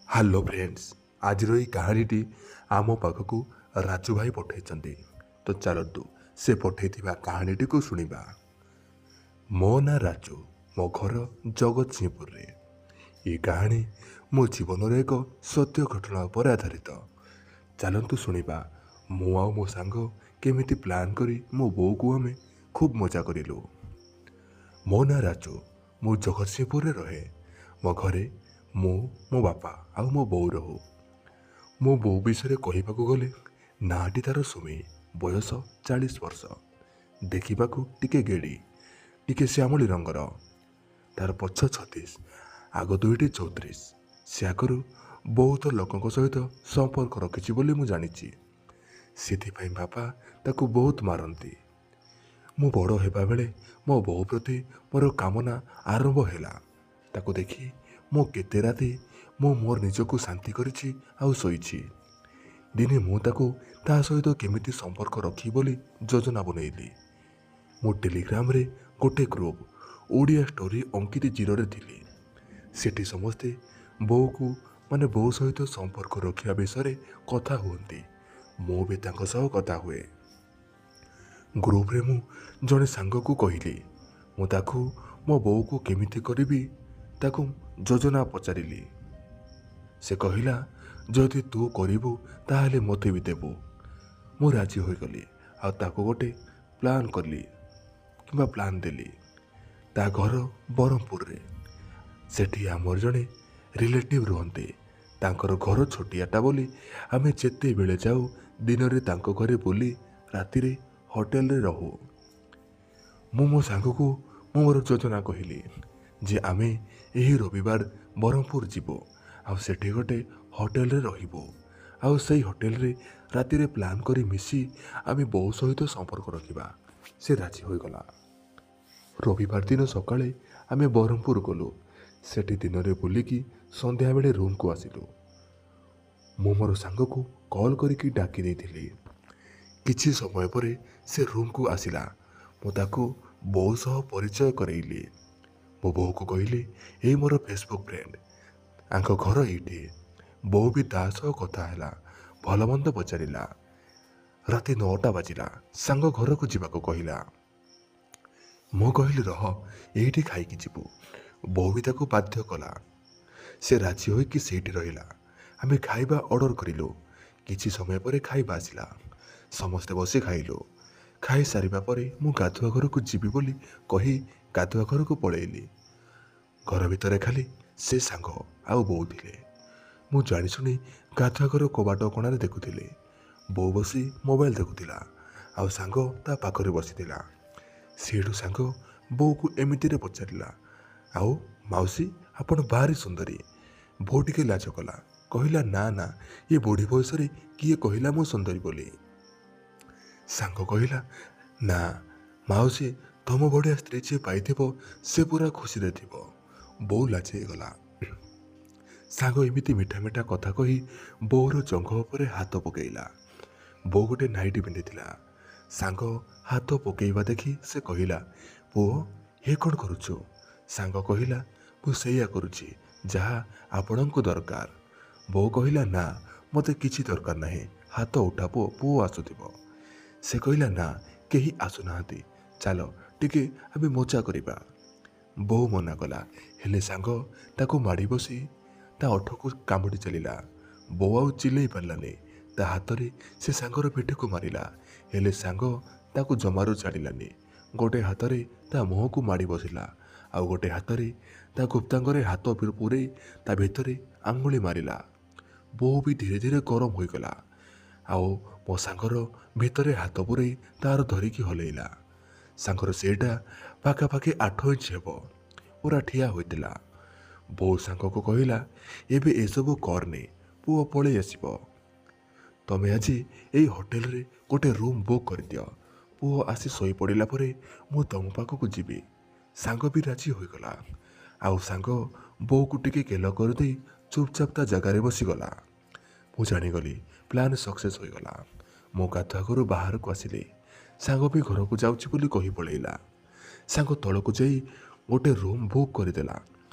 Hello friends, ଆଜିର ଏଇ କାହାଣୀଟି ଆମ ପାଖକୁ ରାଜୁ ଭାଇ ପଠାଇଛନ୍ତି। ତ ଚାଲନ୍ତୁ ସେ ପଠାଇଥିବା କାହାଣୀଟିକୁ ଶୁଣିବା। ମୋ ନାଁ ରାଜୁ, ମୋ ଘର ଜଗତସିଂହପୁରରେ। ଏ କାହାଣୀ ମୋ ଜୀବନର ଏକ ସତ୍ୟ ଘଟଣା ଉପରେ ଆଧାରିତ। ଚାଲନ୍ତୁ ଶୁଣିବା ମୁଁ ଆଉ ମୋ ସାଙ୍ଗ କେମିତି ପ୍ଲାନ୍ କରି ମୋ ବୋଉକୁ ଆମେ ଖୁବ୍ ମଜା କରିଲୁ। ମୋ ନାଁ ରାଜୁ, ମୁଁ ଜଗତସିଂହପୁରରେ ରହେ। ମୋ ଘରେ ମୁଁ, ମୋ ବାପା ଆଉ ମୋ ବୋଉ ରହୁ। ମୋ ବୋଉ ବିଷୟରେ କହିବାକୁ ଗଲେ ନାଁଟି ତାର ସୁମି, ବୟସ 40 ବର୍ଷ, ଦେଖିବାକୁ ଟିକେ ଗେଡ଼ି, ଟିକେ ଶ୍ୟାମଳି ରଙ୍ଗର। ତାର ପଛ 36, ଆଗ ଦୁଇଟି 34। ସେ ଆଗରୁ ବହୁତ ଲୋକଙ୍କ ସହିତ ସମ୍ପର୍କ ରଖିଛି ବୋଲି ମୁଁ ଜାଣିଛି। ସେଥିପାଇଁ ବାପା ତାକୁ ବହୁତ ମାରନ୍ତି। ମୁଁ ବଡ଼ ହେବା ବେଳେ ମୋ ବୋଉ ପ୍ରତି ମୋର କାମନା ଆରମ୍ଭ ହେଲା। ତାକୁ ଦେଖି ମୁଁ କେତେ ରାତି ମୁଁ ମୋର ନିଜକୁ ଶାନ୍ତି କରିଛି ଆଉ ଶୋଇଛି। ଦିନେ ମୁଁ ତାକୁ ତା ସହିତ କେମିତି ସମ୍ପର୍କ ରଖିବି ବୋଲି ଯୋଜନା ବନେଇଲି। ମୁଁ ଟେଲିଗ୍ରାମରେ ଗୋଟେ ଗ୍ରୁପ୍ ଓଡ଼ିଆ ଷ୍ଟୋରି ଅଙ୍କିତ ଜିରୋରେ ଥିଲି। ସେଠି ସମସ୍ତେ ବୋଉକୁ ମାନେ ବୋଉ ସହିତ ସମ୍ପର୍କ ରଖିବା ବିଷୟରେ କଥା ହୁଅନ୍ତି। ମୁଁ ବି ତାଙ୍କ ସହ କଥା ହୁଏ। ଗ୍ରୁପରେ ମୁଁ ଜଣେ ସାଙ୍ଗକୁ କହିଲି, ମୁଁ ତାକୁ ମୋ ବୋଉକୁ କେମିତି କରିବି ତାକୁ ଯୋଜନା ପଚାରିଲି। ସେ କହିଲା, ଯଦି ତୁ କରିବୁ ତାହେଲେ ମୋତେ ବି ଦେବୁ। ମୁଁ ରାଜି ହୋଇଗଲି ଆଉ ତାକୁ ଗୋଟେ ପ୍ଲାନ୍ କଲି କିମ୍ବା ପ୍ଲାନ୍ ଦେଲି। ତା ଘର ବ୍ରହ୍ମପୁରରେ। ସେଠି ଆମର ଜଣେ ରିଲେଟିଭ୍ ରୁହନ୍ତି। ତାଙ୍କର ଘର ଛୋଟିଆଟା ବୋଲି ଆମେ ଯେତେବେଳେ ଯାଉ ଦିନରେ ତାଙ୍କ ଘରେ ବୁଲି ରାତିରେ ହୋଟେଲରେ ରହୁ। ମୁଁ ମୋ ସାଙ୍ଗକୁ ମୁଁ ମୋର ଯୋଜନା କହିଲି ଯେ ଆମେ ଏହି ରବିବାର ବ୍ରହ୍ମପୁର ଯିବୁ ଆଉ ସେଠି ଗୋଟେ ହୋଟେଲରେ ରହିବୁ, ଆଉ ସେଇ ହୋଟେଲରେ ରାତିରେ ପ୍ଲାନ୍ କରି ମିଶି ଆମେ ବୋଉ ସହିତ ସମ୍ପର୍କ ରଖିବା। ସେ ରାଜି ହୋଇଗଲା। ରବିବାର ଦିନ ସକାଳେ ଆମେ ବ୍ରହ୍ମପୁର ଗଲୁ। ସେଠି ଦିନରେ ବୁଲିକି ସନ୍ଧ୍ୟାବେଳେ ରୁମ୍କୁ ଆସିଲୁ। ମୁଁ ମୋର ସାଙ୍ଗକୁ କଲ୍ କରିକି ଡାକି ଦେଇଥିଲି। କିଛି ସମୟ ପରେ ସେ ରୁମ୍କୁ ଆସିଲା। ମୁଁ ତାକୁ ବୋଉ ସହ ପରିଚୟ କରେଇଲି। ମୋ ବୋଉକୁ କହିଲି, ଏଇ ମୋର ଫେସବୁକ୍ ଫ୍ରେଣ୍ଡ, ଆଙ୍କ ଘର ଏଇଠି। ବୋଉ ବି ତା ସହ କଥା ହେଲା, ଭଲ ମନ୍ଦ ପଚାରିଲା। ରାତି 9ଟା ବାଜିଲା। ସାଙ୍ଗ ଘରକୁ ଯିବାକୁ କହିଲା। ମୁଁ କହିଲି, ରହ ଏଇଠି ଖାଇକି ଯିବୁ। ବୋଉ ବି ତାକୁ ବାଧ୍ୟ କଲା। ସେ ରାଜି ହୋଇକି ସେଇଠି ରହିଲା। ଆମେ ଖାଇବା ଅର୍ଡ଼ର କରିଲୁ। କିଛି ସମୟ ପରେ ଖାଇବା ଆସିଲା। ସମସ୍ତେ ବସି ଖାଇଲୁ। ଖାଇସାରିବା ପରେ ମୁଁ ଗାଧୁଆ ଘରକୁ ଯିବି ବୋଲି କହି ଗାଧୁଆ ଘରକୁ ପଳେଇଲି। ଘର ଭିତରେ ଖାଲି ସେ ସାଙ୍ଗ ଆଉ ବୋଉ ଥିଲେ। ମୁଁ ଜାଣିଶୁଣି ଗାଧୁଆ ଘର କବାଟ କଣାରେ ଦେଖୁଥିଲି। ବୋଉ ବସି ମୋବାଇଲ ଦେଖୁଥିଲା ଆଉ ସାଙ୍ଗ ତା ପାଖରେ ବସିଥିଲା। ସେଇଠୁ ସାଙ୍ଗ ବୋଉକୁ ଏମିତିରେ ପଚାରିଲା, ଆଉ ମାଉସୀ ଆପଣ ଭାରି ସୁନ୍ଦରୀ। ବୋଉ ଟିକେ ଲାଜ କଲା, କହିଲା, ନା ନା, ଏ ବୁଢ଼ୀ ବୟସରେ କିଏ କହିଲା ମୁଁ ସୁନ୍ଦରୀ ବୋଲି? ସାଙ୍ଗ କହିଲା, ନା ମାଉସୀ, ତମ ଭଳିଆ ସ୍ତ୍ରୀ ଯିଏ ପାଇଥିବ ସେ ପୁରା ଖୁସିରେ ଥିବ। ବୋଉ ଲାଜେଇଗଲା। ସାଙ୍ଗ ଏମିତି ମିଠା ମିଠା କଥା କହି ବୋଉର ଜଙ୍ଘ ଉପରେ ହାତ ପକେଇଲା। ବୋଉ ଗୋଟେ ନାଇଟି ପିନ୍ଧିଥିଲା। ସାଙ୍ଗ ହାତ ପକେଇବା ଦେଖି ସେ କହିଲା, ପୁଅ ହେ କ'ଣ କରୁଛୁ? ସାଙ୍ଗ କହିଲା, ମୁଁ ସେଇଆ କରୁଛି ଯାହା ଆପଣଙ୍କୁ ଦରକାର। ବୋଉ କହିଲା, ନା ମୋତେ କିଛି ଦରକାର ନାହିଁ, ହାତ ଉଠା ପୁଅ, ପୁଅ ଆସୁଥିବ। ସେ କହିଲା, ନା କେହି ଆସୁନାହାନ୍ତି, ଚାଲ ଟିକେ ଆମେ ମଜା କରିବା। ବୋଉ ମନା କଲା, ହେଲେ ସାଙ୍ଗ ତାକୁ ମାଡ଼ି ବସି ତା ଓଠକୁ କାମୁଡ଼ି ଚାଲିଲା। ବୋଉ ଆଉ ଚିଲେଇ ପାରିଲାନି। ତା ହାତରେ ସେ ସାଙ୍ଗର ପିଠିକୁ ମାରିଲା, ହେଲେ ସାଙ୍ଗ ତାକୁ ଜମାରୁ ଛାଡ଼ିଲାନି। ଗୋଟେ ହାତରେ ତା ମୁହଁକୁ ମାଡ଼ି ବସିଲା ଆଉ ଗୋଟେ ହାତରେ ତା ଗୁପ୍ତାଙ୍ଗରେ ହାତ ପୂରେଇ ତା ଭିତରେ ଆଙ୍ଗୁଳି ମାରିଲା। ବୋଉ ବି ଧୀରେ ଧୀରେ ଗରମ ହୋଇଗଲା ଆଉ ମୋ ସାଙ୍ଗର ଭିତରେ ହାତ ପୂରେଇ ତାର ଧରିକି ହଲେଇଲା। ସାଙ୍ଗର ସେଇଟା ପାଖାପାଖି 8 ଇଞ୍ଚ ହେବ, ପୁରା ଠିଆ ହୋଇଥିଲା। ବୋଉ ସାଙ୍ଗକୁ କହିଲା, ଏବେ ଏସବୁ କରନି, ପୁଅ ପଳେଇ ଆସିବ। ତମେ ଆଜି ଏଇ ହୋଟେଲରେ ଗୋଟେ ରୁମ୍ ବୁକ୍ କରିଦିଅ। ପୁଅ ଆସି ଶୋଇପଡ଼ିଲା ପରେ ମୁଁ ତମ ପାଖକୁ ଯିବି। ସାଙ୍ଗ ବି ରାଜି ହୋଇଗଲା ଆଉ ସାଙ୍ଗ ବୋଉକୁ ଟିକେ ଗେଲ କରିଦେଇ ଚୁପଚାପ ତା ଜାଗାରେ ବସିଗଲା। ମୁଁ ଜାଣିଗଲି ପ୍ଲାନ୍ ସକ୍ସେସ୍ ହୋଇଗଲା। ମୁଁ ଗାଧୁଆ ଘରୁ ବାହାରକୁ ଆସିଲି। ସାଙ୍ଗ ବି ଘରକୁ ଯାଉଛି ବୋଲି କହି ପଳେଇଲା। ସାଙ୍ଗ ତଳକୁ ଯାଇ ଗୋଟେ ରୁମ୍ ବୁକ୍ କରିଦେଲା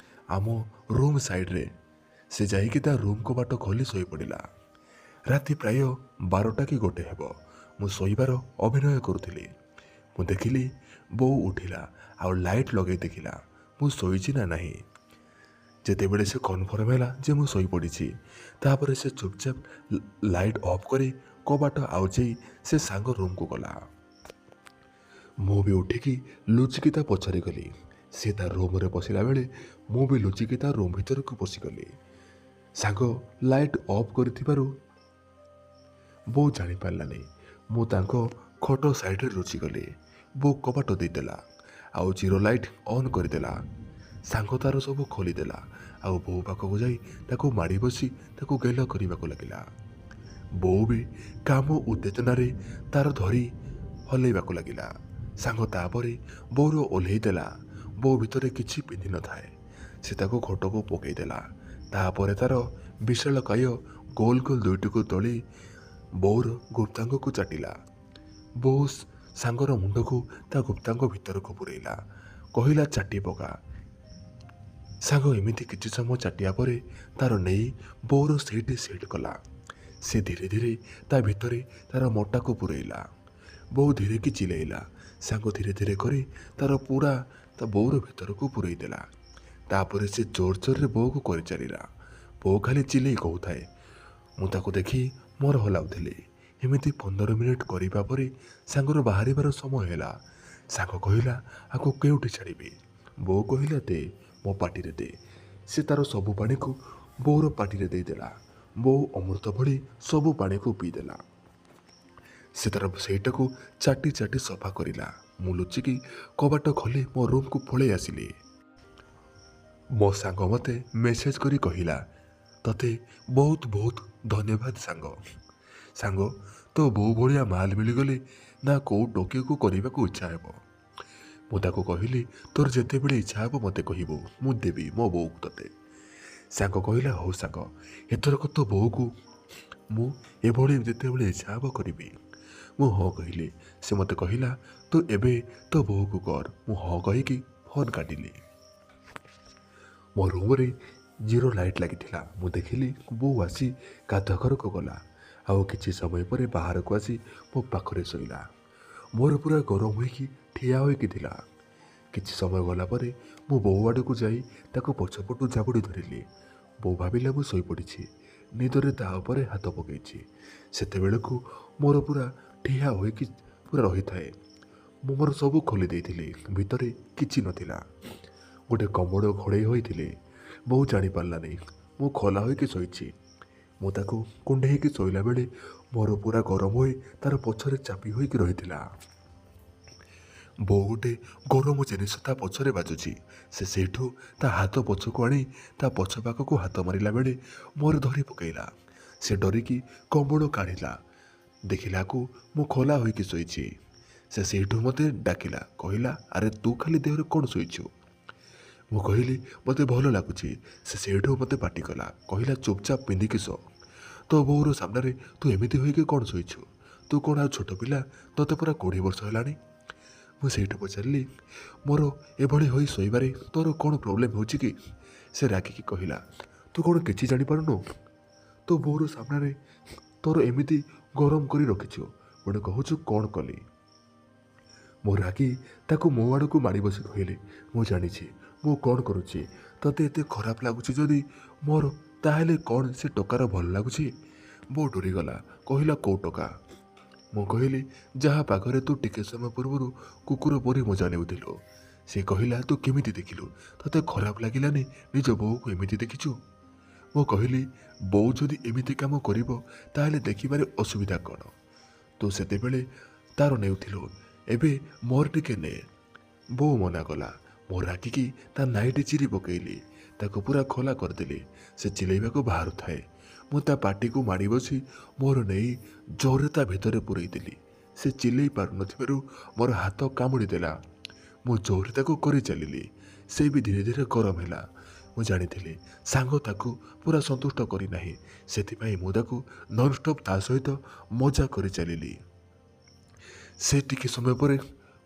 ଆମ ରୁମ୍ ସାଇଡ଼୍ରେ। ସେ ଯାଇକି ତା ରୁମ୍ କବାଟ ଖୋଲି ଶୋଇପଡ଼ିଲା। ରାତି ପ୍ରାୟ 12ଟା କି 1 ହେବ। ମୁଁ ଶୋଇବାର ଅଭିନୟ କରୁଥିଲି। ମୁଁ ଦେଖିଲି ବୋଉ ଉଠିଲା ଆଉ ଲାଇଟ୍ ଲଗେଇ ଦେଖିଲା ମୁଁ ଶୋଇଛି ନା ନାହିଁ। ଯେତେବେଳେ ସେ କନଫର୍ମ ହେଲା ଯେ ମୁଁ ଶୋଇପଡ଼ିଛି, ତାପରେ ସେ ଚୁପଚାପ ଲାଇଟ୍ ଅଫ୍ କରି କବାଟ ଆଉଜେଇ ସେ ସାଙ୍ଗ ରୁମ୍କୁ ଗଲା। ମୁଁ ବି ଉଠିକି ଲୁଚିକି ତା ପଛରେ ଗଲି। ସେ ତା ରୁମ୍ରେ ପଶିଲା ବେଳେ ମୁଁ ବି ଲୁଚିକି ତା ରୁମ୍ ଭିତରକୁ ପଶିଗଲି। ସାଙ୍ଗ ଲାଇଟ୍ ଅଫ୍ କରିଥିବାରୁ ବୋଉ ଜାଣିପାରିଲାନି। ମୁଁ ତାଙ୍କ ଖଟ ସାଇଡ଼ରେ ଲୁଚିଗଲି। ବୋଉ କବାଟ ଦେଇଦେଲା ଆଉ ଜିରୋ ଲାଇଟ୍ ଅନ୍ କରିଦେଲା। ସାଙ୍ଗ ତାର ସବୁ ଖୋଲିଦେଲା ଆଉ ବୋଉ ପାଖକୁ ଯାଇ ତାକୁ ମାଡ଼ି ବସି ତାକୁ ଗେଲ କରିବାକୁ ଲାଗିଲା। ବୋଉ ବି କାମ ଉତ୍ତେଜନାରେ ତାର ଧରି ହଲେଇବାକୁ ଲାଗିଲା। ସାଙ୍ଗ ତାପରେ ବୋଉର ଓହ୍ଲେଇ ଦେଲା। ବୋଉ ଭିତରେ କିଛି ପିନ୍ଧିନଥାଏ। ସେ ତାକୁ ଖଟକୁ ପକେଇଦେଲା। ତାପରେ ତାର ବିଶାଳକାୟ ଗୋଲ ଗୋଲ ଦୁଇଟିକୁ ତୋଳି ବୋଉର ଗୁପ୍ତାଙ୍ଗକୁ ଚାଟିଲା। ବୋଉ ସାଙ୍ଗର ମୁଣ୍ଡକୁ ତା ଗୁପ୍ତାଙ୍ଗ ଭିତରକୁ ପୂରେଇଲା, କହିଲା ଚାଟି ପକା। ସାଙ୍ଗ ଏମିତି କିଛି ସମୟ ଚାଟିବା ପରେ ତାର ନେଇ ବୋଉର ସେଇଠି ସେଟ୍ କଲା। ସେ ଧୀରେ ଧୀରେ ତା ଭିତରେ ତାର ମୋଟାକୁ ପୂରେଇଲା। ବୋଉ ଧୀରେ କି ଚିଲେଇଲା। ସାଙ୍ଗ ଧୀରେ ଧୀରେ କରି ତାର ପୁରା ତା ବୋଉର ଭିତରକୁ ପୂରେଇ ଦେଲା। ତାପରେ ସେ ଜୋର ଜୋରରେ ବୋଉକୁ କରିଚାଲିଲା। ବୋଉ ଖାଲି ଚିଲେଇ କହୁଥାଏ। ମୁଁ ତାକୁ ଦେଖି ମୋର ହଲାଉଥିଲି। ଏମିତି 15 ମିନିଟ୍ କରିବା ପରେ ସାଙ୍ଗର ବାହାରିବାର ସମୟ ହେଲା। ସାଙ୍ଗ କହିଲା, ଆକୁ କେଉଁଠି ଛାଡ଼ିବି? ବୋଉ କହିଲା, ଦେ ମୋ ପାଟିରେ ଦେ। ସେ ତାର ସବୁ ପାଣିକୁ ବୋଉର ପାଟିରେ ଦେଇଦେଲା। ବୋଉ ଅମୃତ ଭଳି ସବୁ ପାଣିକୁ ପିଇଦେଲା। ସେ ତାର ସେଇଟାକୁ ଚାଟି ଚାଟି ସଫା କରିଲା। ମୁଁ ଲୁଚିକି କବାଟ ଖୋଲି ମୋ ରୁମ୍କୁ ପଳେଇ ଆସିଲି। ମୋ ସାଙ୍ଗ ମୋତେ ମେସେଜ୍ କରି କହିଲା, ତତେ ବହୁତ ବହୁତ ଧନ୍ୟବାଦ ସାଙ୍ଗ। ସାଙ୍ଗ, ତୋ ବୋଉ ଭଳିଆ ମାଲ ମିଳିଗଲେ ନା କୋଉ ଟୋକିକୁ କରିବାକୁ ଇଚ୍ଛା ହେବ। ମୁଁ ତାକୁ କହିଲି, ତୋର ଯେତେବେଳେ ଇଚ୍ଛା ହେବ ମୋତେ କହିବୁ, ମୁଁ ଦେବି ମୋ ବୋଉକୁ ତତେ। ସାଙ୍ଗ କହିଲା, ହଉ ସାଙ୍ଗ, ଏଥରକ ତୋ ବୋଉକୁ ମୁଁ ଏଭଳି ଯେତେବେଳେ ଇଚ୍ଛା ହେବ କରିବି। ମୁଁ ହଁ କହିଲି। ସେ ମୋତେ କହିଲା, ତୁ ଏବେ ତୋ ବୋଉକୁ କର। ମୁଁ ହଁ କହିକି ଫୋନ୍ କାଟିଲି। ମୋ ରୁମ୍ରେ ଜିରୋ ଲାଇଟ୍ ଲାଗିଥିଲା। ମୁଁ ଦେଖିଲି ବୋଉ ଆସି ଗାଧୁଆ ଘରକୁ ଗଲା ଆଉ କିଛି ସମୟ ପରେ ବାହାରକୁ ଆସି ମୋ ପାଖରେ ଶୋଇଲା। ମୋର ପୁରା ଗରମ ହୋଇକି ଠିଆ ହୋଇକି ଥିଲା। କିଛି ସମୟ ଗଲା ପରେ ମୁଁ ବୋଉ ଆଡ଼କୁ ଯାଇ ତାକୁ ପଛପଟୁ ଜାବୁଡ଼ି ଧରିଲି। ବୋଉ ଭାବିଲା ମୁଁ ଶୋଇପଡ଼ିଛି, ନିଦରେ ତା ଉପରେ ହାତ ପକାଇଛି। ସେତେବେଳକୁ ମୋର ପୁରା ଠିଆ ହୋଇକି ପୁରା ରହିଥାଏ। ମୁଁ ମୋର ସବୁ ଖୋଲି ଦେଇଥିଲି, ଭିତରେ କିଛି ନଥିଲା। ଗୋଟେ କମ୍ବଳ ଘୋଡ଼େଇ ହୋଇଥିଲି। ବୋଉ ଜାଣିପାରିଲାନି ମୁଁ ଖୋଲା ହୋଇକି ଶୋଇଛି। ମୁଁ ତାକୁ କୁଣ୍ଢେଇକି ଶୋଇଲା ବେଳେ ମୋର ପୁରା ଗରମ ହୋଇ ତାର ପଛରେ ଚାପି ହୋଇକି ରହିଥିଲା। ବୋଉ ଗୋଟେ ଗରମ ଜିନିଷ ତା ପଛରେ ବାଜୁଛି। ସେ ସେଇଠୁ ତା ହାତ ପଛକୁ ଆଣି ତା ପଛ ପାଖକୁ ହାତ ମାରିଲା ବେଳେ ମୋର ଧରି ପକାଇଲା। ସେ ଡରିକି କମ୍ବଳ କାଢ଼ିଲା। ଦେଖିଲାକୁ ମୁଁ ଖୋଲା ହୋଇକି ଶୋଇଛି। ସେ ସେଇଠୁ ମୋତେ ଡାକିଲା, କହିଲା, ଆରେ ତୁ ଖାଲି ଦେହରେ କ'ଣ ଶୋଇଛୁ? ମୁଁ କହିଲି, ମୋତେ ଭଲ ଲାଗୁଛି। ସେ ସେଇଠୁ ମୋତେ ପାଟି କଲା, କହିଲା, ଚୁପଚାପ ପିନ୍ଧିକି ଶୋ। ତୋ ବୋଉର ସାମ୍ନାରେ ତୁ ଏମିତି ହୋଇକି କ'ଣ ଶୋଇଛୁ? ତୁ କ'ଣ ଆଉ ଛୋଟ ପିଲା? ତୋତେ ପରା 20 ବର୍ଷ ହେଲାଣି। ମୁଁ ସେଇଠୁ ପଚାରିଲି, ମୋର ଏଭଳି ହୋଇ ଶୋଇବାରେ ତୋର କ'ଣ ପ୍ରୋବ୍ଲେମ୍ ହେଉଛି କି? ସେ ରାଗିକି କହିଲା, ତୁ କ'ଣ କିଛି ଜାଣିପାରୁନୁ? ତୋ ବୋଉର ସାମ୍ନାରେ ତୋର ଏମିତି ଗରମ କରି ରଖିଛୁ, ପୁଣି କହୁଛୁ କ'ଣ କଲି? ମୁଁ ରାଗି ତାକୁ ମୋ ଆଡ଼କୁ ମାଡ଼ି ବସି କହିଲି, ମୁଁ ଜାଣିଛି ମୁଁ କ'ଣ କରୁଛି। ତୋତେ ଏତେ ଖରାପ ଲାଗୁଛି ଯଦି ମୋର, ତାହେଲେ କ'ଣ ସେ ଟୋକାର ଭଲ ଲାଗୁଛି? ବୋଉ ଡରିଗଲା, କହିଲା, କୋଉ ଟୋକା? ମୁଁ କହିଲି, ଯାହା ପାଖରେ ତୁ ଟିକେ ସମୟ ପୂର୍ବରୁ କୁକୁର ପରି ମଜା ନେଉଥିଲୁ। ସେ କହିଲା, ତୁ କେମିତି ଦେଖିଲୁ? ତୋତେ ଖରାପ ଲାଗିଲାନି ନିଜ ବୋଉକୁ ଏମିତି ଦେଖିଛୁ? ମୁଁ କହିଲି, ବୋଉ ଯଦି ଏମିତି କାମ କରିବ ତାହେଲେ ଦେଖିବାରେ ଅସୁବିଧା କ'ଣ? ତୁ ସେତେବେଳେ ତାର ନେଉଥିଲୁ, ଏବେ ମୋର ଟିକେ ନେ। ବୋଉ ମନା କଲା। ମୁଁ ରାଗିକି ତା ନାଇଟି ଚିରି ପକେଇଲି, ତାକୁ ପୁରା ଖୋଲା କରିଦେଲି। ସେ ଚିଲେଇବାକୁ ବାହାରୁଥାଏ। ମୁଁ ତା ପାଟିକୁ ମାଡ଼ି ବସି ମୋର ନେଇ ଜୋରରେ ତା ଭିତରେ ପୂରେଇ ଦେଲି। ସେ ଚିଲେଇ ପାରୁନଥିବାରୁ ମୋର ହାତ କାମୁଡ଼ି ଦେଲା। ମୁଁ ଜୋରରେ ତାକୁ କରି ଚାଲିଲି। ସେ ବି ଧୀରେ ଧୀରେ ଗରମ ହେଲା। ମୁଁ ଜାଣିଥିଲି ସାଙ୍ଗ ତାକୁ ପୁରା ସନ୍ତୁଷ୍ଟ କରିନାହିଁ, ସେଥିପାଇଁ ମୁଁ ତାକୁ ନନଷ୍ଟପ୍ ତା ସହିତ ମଜା କରି ଚାଲିଲି। ସେ ଟିକେ ସମୟ ପରେ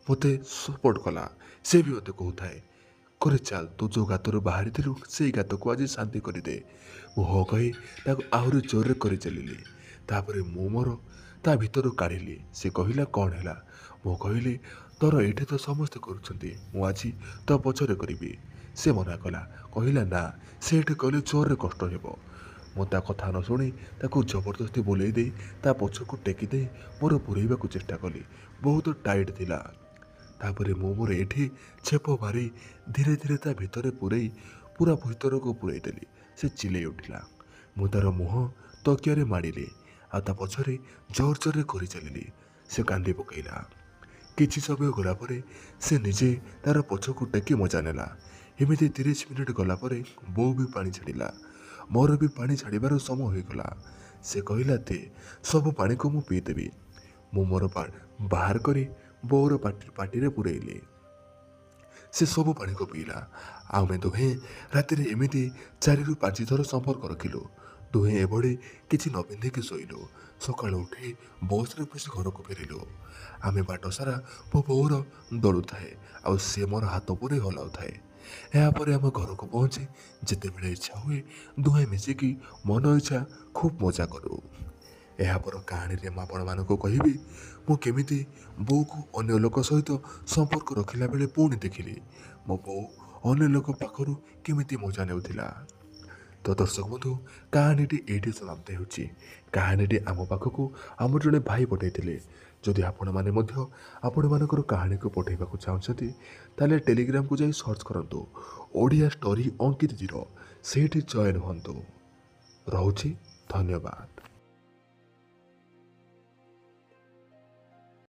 ମୋତେ ସପୋର୍ଟ କଲା। ସେ ବି ମୋତେ କହୁଥାଏ, କରି ଚାଲ, ତୁ ଯେଉଁ ଗାତରୁ ବାହାରିଥିଲୁ ସେଇ ଗାତକୁ ଆଜି ଶାନ୍ତି କରିଦେ। ମୁଁ ହଁ କହି ତାକୁ ଆହୁରି ଜୋରରେ କରି ଚାଲିଲି। ତାପରେ ମୁଁ ମୋର ତା ଭିତରୁ କାଢ଼ିଲି। ସେ କହିଲା, କ'ଣ ହେଲା? ମୁଁ କହିଲି, ତୋର ଏଇଠି ତ ସମସ୍ତେ କରୁଛନ୍ତି, ମୁଁ ଆଜି ତୋ ପଛରେ କରିବି। ସେ ମନା କଲା, କହିଲା ନା, ସେ ଏଠି କଲେ ଜୋରରେ କଷ୍ଟ ହେବ। ମୁଁ ତା କଥା ନ ଶୁଣି ତାକୁ ଜବରଦସ୍ତି ବୁଲେଇ ଦେଇ ତା ପଛକୁ ଟେକି ଦେଇ ମୋର ପୁରେଇବାକୁ ଚେଷ୍ଟା କଲି। ବହୁତ ଟାଇଟ୍ ଥିଲା। ତାପରେ ମୁଁ ମୋର ଏଠି ଛେପ ମାରି ଧୀରେ ଧୀରେ ତା ଭିତରେ ପୂରେଇ ପୁରା ଭିତରକୁ ପୂରେଇ ଦେଲି। ସେ ଚିଲେଇ ଉଠିଲା। ମୁଁ ତାର ମୁହଁ ତକିଆରେ ମାଡ଼ିଲି ଆଉ ତା ପଛରେ ଜୋର ଜୋରରେ କରି ଚାଲିଲି। ସେ କାନ୍ଦି ପକାଇଲା। କିଛି ସମୟ ଗଲା ପରେ ସେ ନିଜେ ତାର ପଛକୁ ଟେକି ମଜା ନେଲା। ଏମିତି 30 ମିନିଟ୍ ଗଲା ପରେ ବୋଉ ବି ପାଣି ଛାଡ଼ିଲା। ମୋର ବି ପାଣି ଛାଡ଼ିବାର ସମୟ ହୋଇଗଲା। ସେ କହିଲା, ଦେ, ସବୁ ପାଣିକୁ ମୁଁ ପିଇଦେବି। ମୁଁ ମୋର ବାହାର କରି ବୋଉର ପାଟିରେ ପୂରେଇଲି। ସେ ସବୁ ପାଣିକୁ ପିଇଲା। ଆମେ ଦୁହେଁ ରାତିରେ ଏମିତି 4ରୁ 5 ଥର ସମ୍ପର୍କ ରଖିଲୁ। ଦୁହେଁ ଏଭଳି କିଛି ନ ପିନ୍ଧିକି ଶୋଇଲୁ। ସକାଳୁ ଉଠି ବସ୍ରେ ବସି ଘରକୁ ଫେରିଲୁ। ଆମେ ବାଟ ସାରା ମୋ ବୋଉର ଦଳୁଥାଏ ଆଉ ସେ ମୋର ହାତ ପୂରେଇ ହଲାଉଥାଏ। ଏହାପରେ ଆମ ଘରକୁ ପହଞ୍ଚି ଯେତେବେଳେ ଇଚ୍ଛା ହୁଏ ଦୁହେଁ ମିଶିକି ମନ ଇଚ୍ଛା ଖୁବ୍ ମଜା କରୁ। ଏହାପର କାହାଣୀରେ ମୁଁ ଆପଣମାନଙ୍କୁ କହିବି ମୁଁ କେମିତି ବୋଉକୁ ଅନ୍ୟ ଲୋକ ସହିତ ସମ୍ପର୍କ ରଖିଲା ବେଳେ ପୁଣି ଦେଖିଲି ମୋ ବୋଉ ଅନ୍ୟ ଲୋକ ପାଖରୁ କେମିତି ମଜା ନେଉଥିଲା। ତ ଦର୍ଶକ ବନ୍ଧୁ, କାହାଣୀଟି ଏଇଠି ସମାପ୍ତ ହେଉଛି। କାହାଣୀଟି ଆମ ପାଖକୁ ଆମର ଜଣେ ଭାଇ ପଠାଇଥିଲେ। ଯଦି ଆପଣମାନେ ମଧ୍ୟ ଆପଣମାନଙ୍କର କାହାଣୀକୁ ପଠାଇବାକୁ ଚାହୁଁଛନ୍ତି, ତାହେଲେ ଟେଲିଗ୍ରାମକୁ ଯାଇ ସର୍ଚ୍ଚ କରନ୍ତୁ ଓଡ଼ିଆ ଷ୍ଟୋରି ଅଙ୍କିତ 0, ସେଇଠି ଜଏନ୍ ହୁଅନ୍ତୁ। ରହୁଛି, ଧନ୍ୟବାଦ।